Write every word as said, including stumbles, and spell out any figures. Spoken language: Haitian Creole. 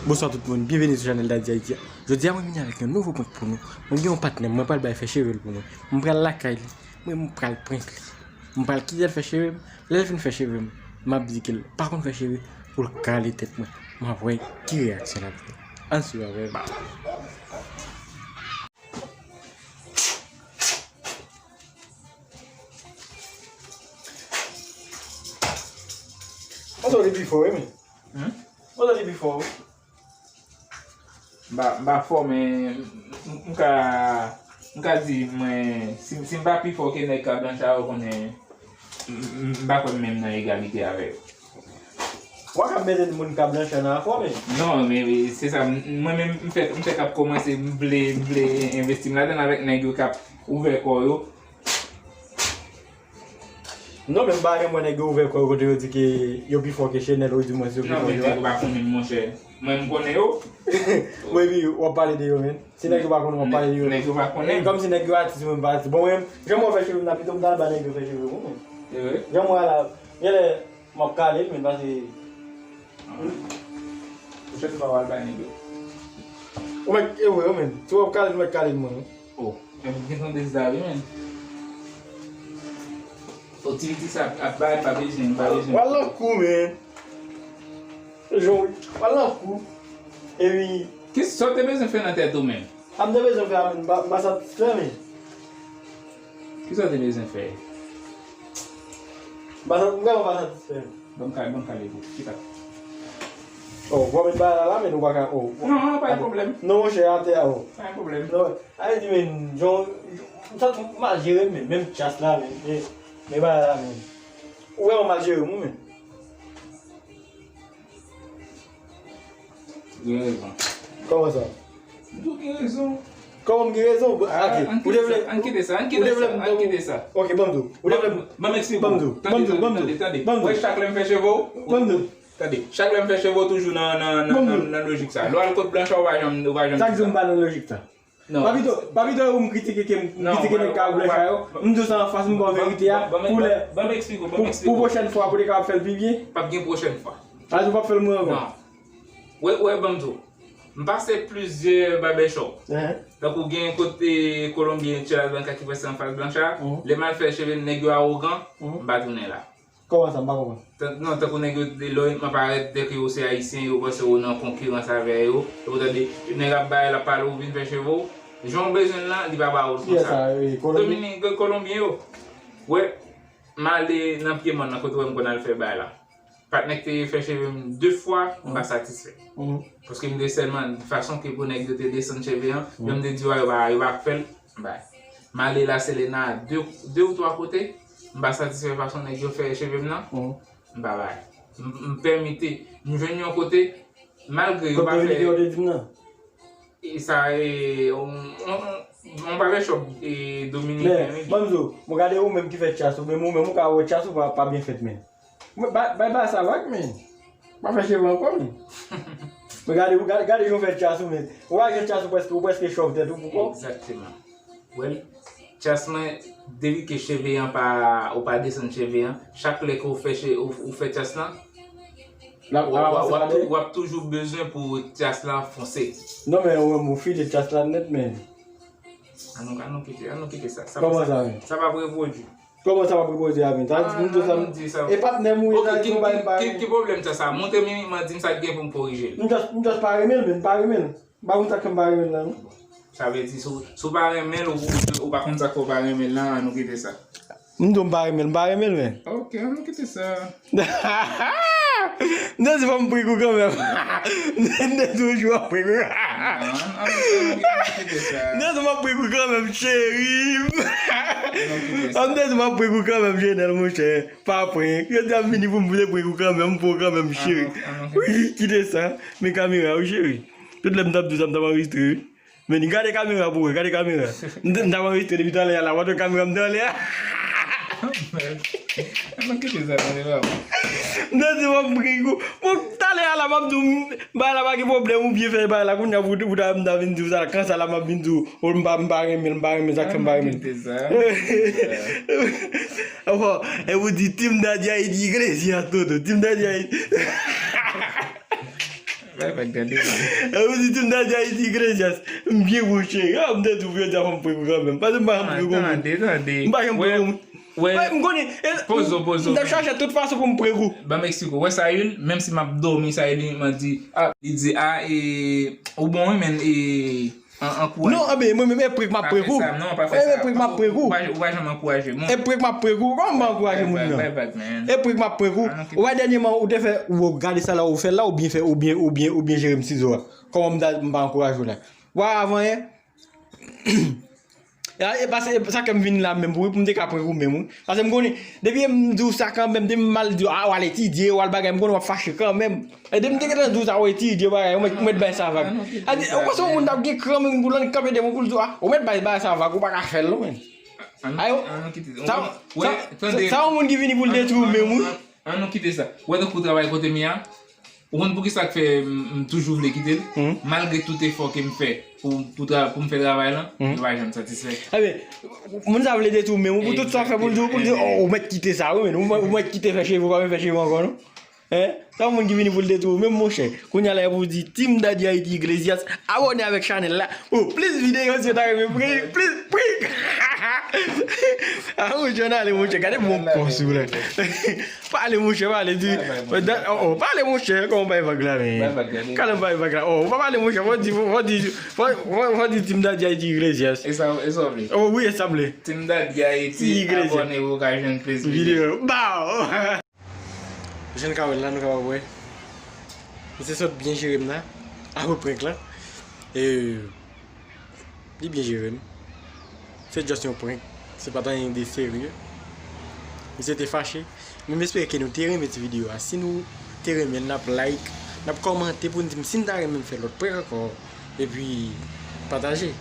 Bonswa tout moun, byenveni sou chanèl Daddy Haïti a. Jodi a mwen vini avèk yon nouvo prank pou nou. Mwen gen yon patnè m, mwen pral bay fè cheve l pou mwen. Mwen pral lakay li, mwen mwen pral prank li. Mwen pral kite l fè cheve m, lè l fin fè cheve m, m ap di ke l pa konn fè cheve pou l kale tèt mwen. M ap wè ki reyaksyon l ap gen. Ann swiv avè m. Mwen santi li pi fò wi men. Hmm? Mwen santi li pi fò wi. M pa, m pa fò, men m, m ka, m ka di mwen, si, si m pa pi fò ke nèg k ap blanch la, ou konnen, m, m, m pa kwè m menm nan egalite avè yo. Ou pa ka mete moun k ap blanch la nan afè w, men. Non, men, men se sa, m, mwen menm, m fèk, m fèk ap kòmanse, m vle, m vle envesti m ladan l avèk nèg yo k ap ouvè kò yo. Non, men m pa janm wè nèg yo ouvè kò yo kote yo di ke yo pi fò ke Chenèl, ou di mwen si yo pi fò ke yo. Non, men nèg yo pa konnen m, monchè. Mwen, m konnen yo. Bon, epi w ap pale de yo, men. Si nèg yo pa konnen, w ap pale de yo. Nèg yo pa konnen. Kòmsi nèg yo atis, mwen m pa atis. Bon, mwen, jan mwen fè cheve m nan, pito m ta al ba nèg yo fè cheve m, wi. E vre? Jan mwen a la, genlè, m ap kale l, men pase. Pwochèn fwa, w al bay nèg yo. Ou mèt, e vre, wi, men. Si w ap kale l, ou mèt kale l, mwen, wi. Oh, men m gen tandans sa wi, men. O ti piti sa ap bay, pa bezwen, pa bezwen. W al nan kou, men. Jan, w al nan kou. Epi. Kisa w te bezwen fè nan tèt ou menm? A m te bezwen fè a, men m pa, m pa satisfè, men. Kisa w te bezwen fè? M pa sa, m vrèman pa satisfè, men. Ban m kale, ban m kale pou. Chita. Oh, w ap met bagay la la, men ou pa ka, oh. Non, non, pa gen pwoblèm. Non, monchè, atè a, oh. Pa gen pwoblèm. Non, a vle di, men, jan, m santi m mal jere, men, menm tchas la, men, men, men bagay la, men. Ou vrèman mal jere m, wi, men. Gen rezon. Kòman sa? M di w gen rezon. Kòman m gen rezon? Ah, ok. Ou te vle, ann kite sa, ann kite sa, ann kite sa. Ok, ban m di w. Ou te vle, ban m di w, ban m di w, ban m di w, ban m di w. Wè, chak lè m fè cheve w, ban m di w. Tande, chak lè m fè cheve w toujou nan, nan, nan, nan, nan lojik sa. Lè w al kot blanch la, ou pa janm, ou pa janm di sa. Sa k di w m pa nan lojik sa? Non. Pa pito, pa pito ou m kritike ke m kritike nèg k ap blanch la yo. M di w sa anfas, m ba w verite a. Pou lè, pou, pou pwochèn fwa, pou te kapab fè l pi byen. P ap gen pwochèn fwa. A, ou p ap fè l mwen ankò. Non. Wè, wè, ban m di w. M pase plizyè barbershop. Tankou gen kote Kolonbyen Chela Blanca ki prèske anfas blanch la. Lè m al fè cheve m, nèg yo awogan, m pa tounen la. Kòman sa, m pa konprann. Tan-, non, tankou nèg yo, lè w gentan parèt, dèke yo se ayisyen, yo panse w nan konkirans avè yo. Epi w tande, nèg ap bay, l ap pale, ou vin fè cheve w. Jan w bezwen l lan, li pa ba w l konsa. Kiyès sa, e, Kolonbyen? Dominik, Kolonbyen yo. Wè, m ale nan pye mòn nan kote w wè m konn al fè bay la. Patnè k te fè cheve m de fwa, m pa satisfè. Paske m te sèlman, fason ke pou nèg yo te desann cheve an, jan m te di w a, yo pa, yo pa fè l, m bay. M ale La Selena de, de ou twa kote, m pa satisfè fason nèg yo fè cheve m nan, m pa bay. M, m pèmite, m jwenn yon kote, malgre yo pa fè. Kote yo te di m nan? E sa, e, on, on, on, on barbershop, e, dominiken, wi. Men, ban m di w, mwen gade ou menm ki fè tchas ou, menm ou menm ou ka wè tchas ou pa, pa byen fèt, men. Mwen, bay, bay, bay sa vag, men. Pa fè cheve ankò, men. Men gade, gade, gade jan w fè tchas ou, men. Ou wè jan tchas ou prèske, ou prèske chòv tèt ou pou kò w. Egzakteman. Well, tchas mwen, depi ke cheve an pa, ou pa desann cheve an, chak lè ke ou fè che-, ou, ou fè tchas lan, w ap, w ap, w ap toujou bezwen pou tchas lan fonse. Non, men ou menm ou file tchas la nèt, men. An nou, an nou kite, an nou kite sa. Kòman sa, men? Sa p ap repwodui. Kòman sa p ap repwodui a, men? Sa vle di, m di sa, e patnè m ou ye, sa vle di ou bay m pa renmen. Ki, ki pwoblèm sa, sa? Montre m inikman, di m sa k gen pou m korije l. M just, m just pa renmen l, men, m pa renmen l. M pa konn sa k fè m pa renmen l la, non. Sa vle di, si w, si w pa renmen l, ou, ou, ou pa konn sa k fè w pa renmen l lan, an nou kite sa. M di w m pa renmen l, m pa renmen l, men. Ok, an nou kite sa. M te di fò m prank ou kanmenm. M te di w jou ap prank ou. Non, an nou, an nou kite sa. M te di w m ap prank ou kanmenm, cheri. An nou kite sa. M te di w m ap prank ou kanmenm, Jenèl, monchè. Pa prank. Yo di ap vini pou m vle prank ou kanmenm, m pran w kanmenm, cheri. An nou, an nou kite sa. Wi, kite sa. Men kamera, wi, cheri. Tout lè m t ap di w sa, m t ap anrejistre, wi. Men li gade kamera pou wè, gade kamera. M t-, m t ap anrejistre depi talè a la, w ap wè kamera m talè a. An nou kite sa, tande, pa bon. M te di w m ap prank ou. Bon, talè a la, m ap di w, m, bagay la pa gen pwoblèm, ou byen fè bagay la. Kounye a, pou, pou ta, m ta vin di w sa, kan sa la, m ap vin di w, o, m pa, m pa renmen l, m pa renmen l, sa k fè m pa renmen l. An nou kite sa. Anfò, e ou di, Team Daddy Haïti, Iglesias, Toto, Team Daddy Haïti. Bay vag, tande. E ou di Team Daddy Haiti Iglesias. M byen bouche. Yo, m te di w jodi a fò m prank ou kanmenm. Paske m pa janm prank ou. Tande, tande. M pa janm prank ou. Wè, m konnen. Pozo, pozo. M t ap chache tout fason pou m prank ou. Ban m eksplike w. Wè Sayil, menm si m ap dòmi, Sayil li, m di, a, li di, a, e, ou bon, wi, men, e, an, ankouraje. Non, anben, mwen menm, e prank m ap prank ou. Non, pa fè sa. E prank m ap prank ou. Ou pa, ou pa janm ankouraje moun. E prank m ap prank ou. Kòman m pa ankouraje moun nan? Bay vag, bay vag, man. E prank m ap prank ou. Ou wè dènyèman, ou te fè, ou gade sa la, ou fè la, ou byen fè, ou byen, ou byen, ou byen jere m sizo a. Kòman m ta, m pa ankouraje w la? Wa avan yè. E, e, paske, e, sa kè m vin la menm pou, pou m te ka prank ou menm, wi. Paske m konnen, depi m di w sa kanmenm, depi m al di w, a, w al etidye, w al bagay, m konnen w ap fache kanmenm. E depi m te gentan di w sa, w etidye, bagay, ou mèt, ou mèt bay sa vag. Ou panse yon moun t ap gen kran menm pou l ann kanpe devan pou l di w, a, ou mèt bay, bay sa vag, ou pa ka fè l non, menn. Ayo, sa, sa, sa yon moun ki vini pou l detwi w menm, wi. An nou kite sa. Ou wè tankou travay kote m ye a? Ou konn poukisa k fè m, m toujou vle kite l? Malgre tout efò ke m fè pou, pou tra-, pou m fè travay lan, m pa janm satisfè. Ebyen, moun sa vle detwi w menm, pou tout sa w fè pou l di, pou l di, o, ou mèt kite sa, wi, men ou mèt, ou mèt kite fè cheve, ou pa vle fè cheve ankò, non? Hein? Sa yon moun ki vini pou l detwi w menm, monchè. Kounye a la, pou w di, Team Daddy Haiti Iglesias, abòne avèk chanèl la. Pou plis videyo, si w ta renmen prank, plis prank. A, monchè, ann ale, monchè. Gade bon kòs ou la. Pale, monchè, pale, di. Oh, oh, pale, monchè, kòman bay vag la, men? Kòman bay vag la? Oh, ou pa pale, monchè, fò di, fò di, fò, fò, fò di Team Daddy Haiti Iglesias. E sa, e sa w vle? Oh, wi, e sa m vle. Team Daddy Haiti, abòne pou w ka jwenn plis videyo. Bow! Jan n ka wè l la, nou kapab wè. Misye sot byen jere m la. Apre prank lan. E, li byen jere m. Se just yon prank. Se pa t anyen de serye. Misye te fache. Men m espere ke nou te renmen ti videyo a. Si nou te renmen l, n ap like, n ap kòmante pou n di m si n ta renmen m fè lòt prank ankò. Epi, pataje.